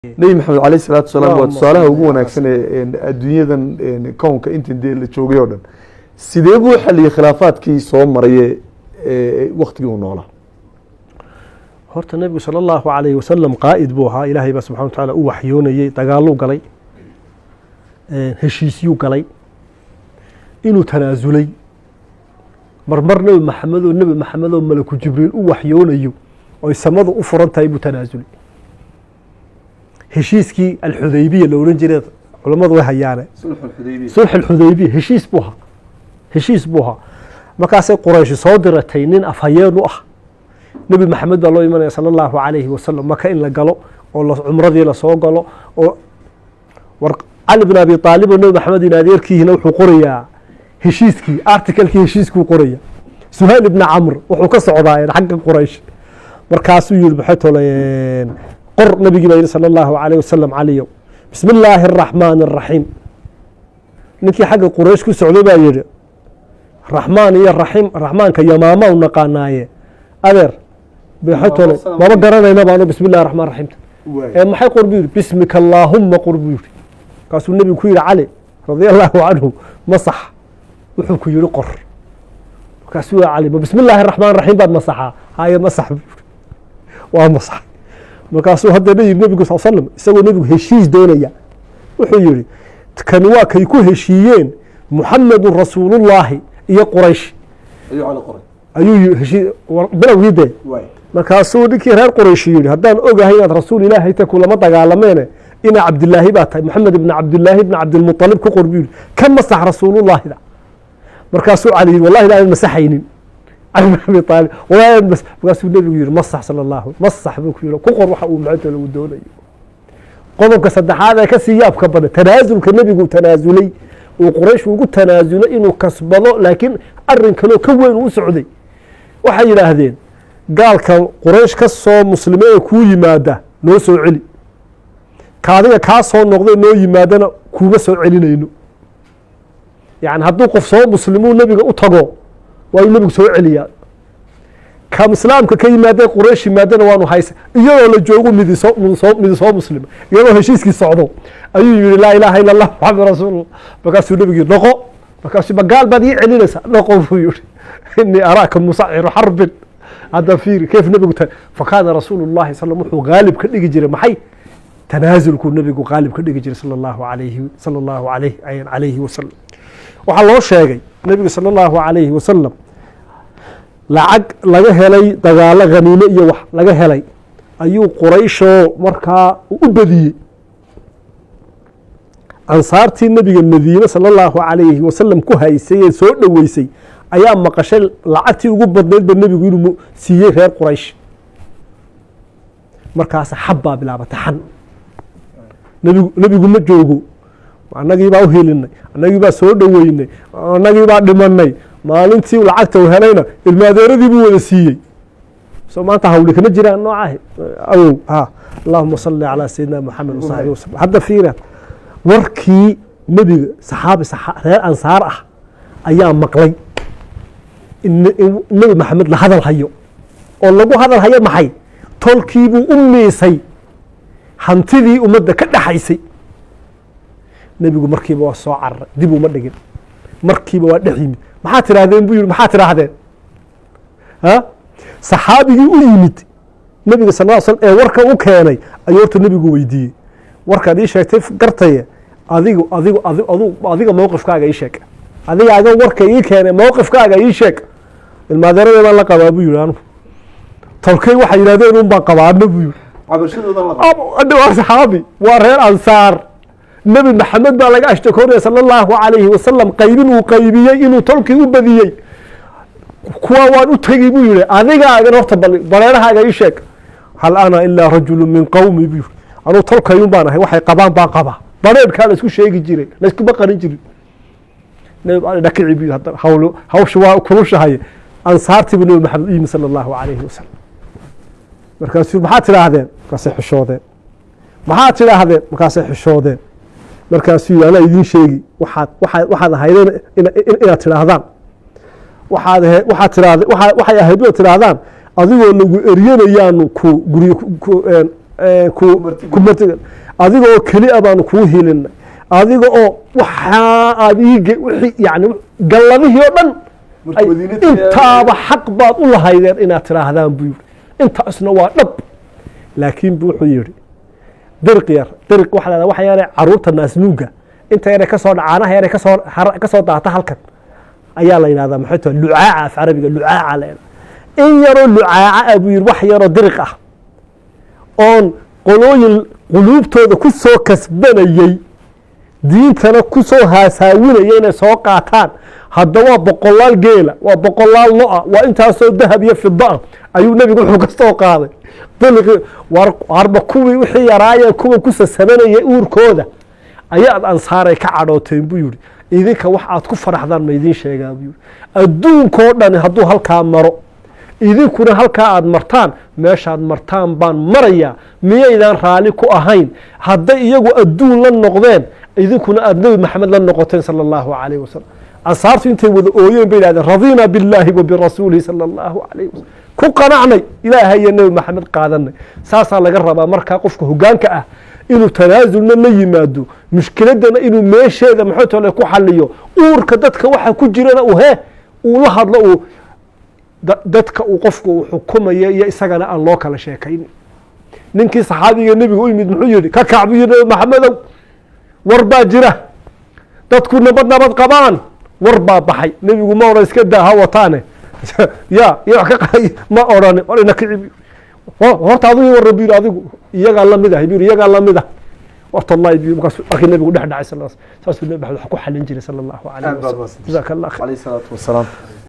Nebi Maxamed caleyh salaatu wasalaam waa Allahumma tusaalaha salli ugu ala wanaagsan ee adduunyadan kownka intan dee la joogay oo dhan. Sidee buu xaliyey khilaafaadkii soo maraye waktigii uu noolaa? Horta Nebigu sala Allahu calayhi wasalam qaa'id buu ahaa. Ilaahay baa subxana wa tacaala u waxyoonayey. Dagaaluu galay, heshiisyuu galay, inuu tanaasulay marmar. Nebi Maxamedoo, Nebi Maxamedoo malaku Jibriil u waxyoonayo oy samadu u furan tahay buu tanaasulay. Heshiiskii Alxudaybiya la odhan jiray culammadu way hayaane, sulx Alxudaybiya, heshiis buu ahaa, heshiis buu ahaa. Markaasay Quraysh soo diratay nin afhayeen u ah. Nebi Maxamed baa loo imanaya sala Allahu calayhi wasalam, Maka in la galo oo cumradii lasoo galo. Oo war Cali bin Abi Aalib oo Nebi Maxamed in adeerkiihina wuxuu qorayaa heshiiskii, articlekii heshiiskuu qoraya. Suhayl ibni Camr wuxuu ka socdaa xagga Quraysh. Markaasuu yihi, maxay toleen, qor. Nabigii baa yihi sala Allahu calayh wasalam, Caliyow, bismi illaahi araxmaani araxiim. Ninkii xagga Quraysh ku socday baa yihi, Raxmaan iyo Raxiim, Raxmaanka Yamaama u naqaanaaye, adeer, maxay tole, maba garanayna baanu bismi illahi raxmaan raxiimta ee maxay qor buu yihi. Bismika allaahumma qor buu yihi. Markaasuu nebigu ku yihi, Cali radia Allahu canhu, masax wuxuu ku yihi qor. Markaasuu yihi, Cali, ma bismi illaahi raxmaan raxiim baad masaxaa? Haye, masax buu yihi. Waa masax. Markaasuu haddana yihi nebigu sal slam, isagoo nebigu heshiis doonaya, wuxuu yihi, kani waa kay ku heshiiyeen Muxamedun rasuulullaahi iyo Quraysh, ayuu yihi heshii bilowgii dee. Markaasuu ninkii reer Quraysh yihi, haddaan ogahay inaad rasuul Ilaahay ta kulama dagaalameene, ina Cabdilaahi baa tahay, Maxamed ibna Cabdilaahi ibna Cabdilmuطalib ku qor buu yihi, ka masax rasuulullaahida. Markaasuu Cali yihi, wallahi inaanan masaxaynin. Cali bin Abi Aalib, wallahi inaan markaasuu nebigu yihi, masax sala Allahu, masax buu ku yihi, ku qor waxa uu macanta lagu doonayo. Qodobka saddexaad ee kasii yaabka badan, tanaasulka nebigu tanaasulay, uu Quraysh ugu tanaasulay inuu kasbado, laakiin arin kaloo ka weyn uu u socday. Waxay yidhaahdeen, gaalka Quraysh ka soo muslime ee kuu yimaada noo soo celi, ka adiga kaa soo noqday noo yimaadana kuuma soo celinayno. Yani hadduu qof soo muslimuu nebiga u tago, waa inuu nebigu soo celiyaa. Ka islaamka ka yimaadee Quraysh yimaadana waanu haysa. Iyadoo la joogo midi soo muslima, iyadoo heshiiskii socdo, ayuu yihi, laa ilaaha ila Allah Maxamed rasuulullah. Markaasuu nebigu yihi, noqo. Markaasuu, ma gaal baad ii celinaysaa? Noqo buu yihi, inii araaka musaciru xarbin. Hadda fiiri kayf nebigu ta fakaana rasuulu llahi sal, wuxuu qaalib ka dhigi jiray maxay? Tanaasulkuu nebigu qaalib ka dhigi jiray sala Allahu alayhi, sala Allahu alayhi wasalam. Waxaa loo sheegay nebigu sala Allahu alayhi wasalam lacag laga helay dagaalo, khaniime iyo wax laga helay, ayuu Qurayshoo markaa u badiyey. Ansaartii nebiga Madiine sala Allahu calayhi wasalam ku haysay ee soo dhoweysay ayaa maqashay lacagtii ugu badnayd ba nebigu inuu siiyey reer Quraysh. Markaas xab baa bilaabatay, xan. Nebigu ma joogo, annagii baa u helinay, annagii baa soo dhoweynay, annagii baa dhimanay. Maalintii lacagta uu helayna ilmaadeeradii buu wada siiyey. Soo maanta hawli kama jiraan noocaah awow ha. Allahuma salli calaa sayidina Maxamed wasaxbi wasalam. Hadda fiira warkii nebiga. Saxaabi reer Ansaar ah ayaa maqlay in Nebi Maxamed la hadal hayo oo lagu hadal hayo maxay? Tolkiibuu u miisay hantidii ummadda ka dhexaysay. Nebigu markiiba waa soo cararay, dib uma dhigin, markiiba waa dhex yimid. Maxaa tidhaahdeen buu yihi, maxaa tidhaahdeen? Ha, saxaabigii u yimid nebiga sal ll slam ee warka u keenay ayuu horta nebigu weydiiyey, warkaad ii sheegtay gartaye, adigu adigu adi adu adiga mowqifkaaga ii sheeg, adigaaga warka ii keenay mowqifkaaga ii sheeg. Ilmaadeerada baan la qabaa buu yihi, anigu tolkay waxay yidhahdeen un baan qabaano buu yihi. Waa saxaabi, waa reer Ansaar. Nebi Maxamed baa laga ashtakoonaya sala Allahu calayhi wasalam qaybin uu qaybiyey, inuu tolkii u badiyey. Kuwa waan u tegi buu yihi, adigaagan horta bal bareerahaaga ii sheeg. Hal ana ilaa rajulu min qowmi buu yihi, anuu tolkayun baan ahay, waxay qabaan baan qabaa. Bareerkaa la isku sheegi jiray, layskuma qarin jirin. Nebi dhakici buu yihi, haddana hawl hawsha waa kulushahay. Ansaartii buu Nebi Maxamed u yimi sala Allahu calayhi wasalam. Markaasuu, maxaad tidhaahdeen? Markaasay xishoodeen. Maxaad tidhaahdeen? Markaasay xishoodeen. Markaasuu yihi, anaa idiin sheegi waxaad ahaydeen inaad tidhaahdaan, waxaad ahe waxaad tidhaahde waxay ahayd inaad tidhaahdaan, adigoo lagu eryanayaanu ku guryo ku ku ku martiga, adiga oo keli a baanu kuu hilinay, adiga oo waxaa aad iige wixii, yani galladihii oo dhan intaaba xaq baad u lahaydeen inaad tidhaahdaan, buu yihi. Intaasna waa dhab, laakiin bu wuxuu yihi diriq yar, diriq waxa la waxa yare caruurta naasnuuga inta yare kasoo caanaha yare kasoo daata halkan ayaa la yidhahdaa. Maxay tahay lucaaca? Af Carabiga lucaaca la yidhahdaa. In yaroo lucaaca ah, buu yihi, wax yaroo diriq ah oon qolooyin quluubtooda ku soo kasbanayey, diintana ku soo haasaawinaya inay soo qaataan. Hadda waa boqolaal geela, waa boqolaal lo-a, waa intaasoo dahab iyo fida ah ayuu nebigu wuxuu ka soo qaaday diliqii. Warba kuwii wixii yaraayee kuwa ku sasabanayay uurkooda ayaad Ansaaray ka cadhooteen, buu yihi. Idinka wax aad ku faraxdaan ma idiin sheegaa, buu yihi. Adduunkoo dhani hadduu halkaa maro, idinkuna halkaa aad martaan, meeshaad martaan baan marayaa. Miyaydaan raali ku ahayn hadday iyagu adduun la noqdeen, idinkuna aad Nebi Maxamed la noqoteen, sala allahu calayh wasalam? Ansaartu intay wada ooyeen bay yidhahdeen: "Radiina billaahi wa birasuulihi, sala allahu calayh wasalam." Ku qanacnay Ilaahay iyo Nebi Maxamed qaadanay. Saasaa laga rabaa markaa qofka hoggaanka ah inuu tanaasulna la yimaado, mushkiladana inuu meesheeda maxay tole ku xaliyo, uurka dadka waxa ku jirana uu he uu la hadlo, uu dadka uu qofku uu xukumaya iyo isagana aan loo kala sheekaynin. Ninkii saxaabiga nebiga u yimid muxuu yihi? "Ka kac," buu yihi, "Nabi Maxamedow, war baa jira, dadku nabad nabad qabaan, war baa baxay." Nebigu ma odhan "Iska daa, ha wataane," ya iyo wax ka qaay ma odhani. "War ina kici," "horta adigu ii warran," buu yihi. "Adigu iyagaa lamid ah," buu yihi, "iyagaa lamid ah wartallahi," buu. Markaas markii nebigu dhex dhacay sal, saasuu Nebi Maxamed wax ku xalin jiray, sala allahu calayhi Aad baad wasalam. mahadsantahay. Jazaaka Allah khayr. Calayhi salaatu wasalaam.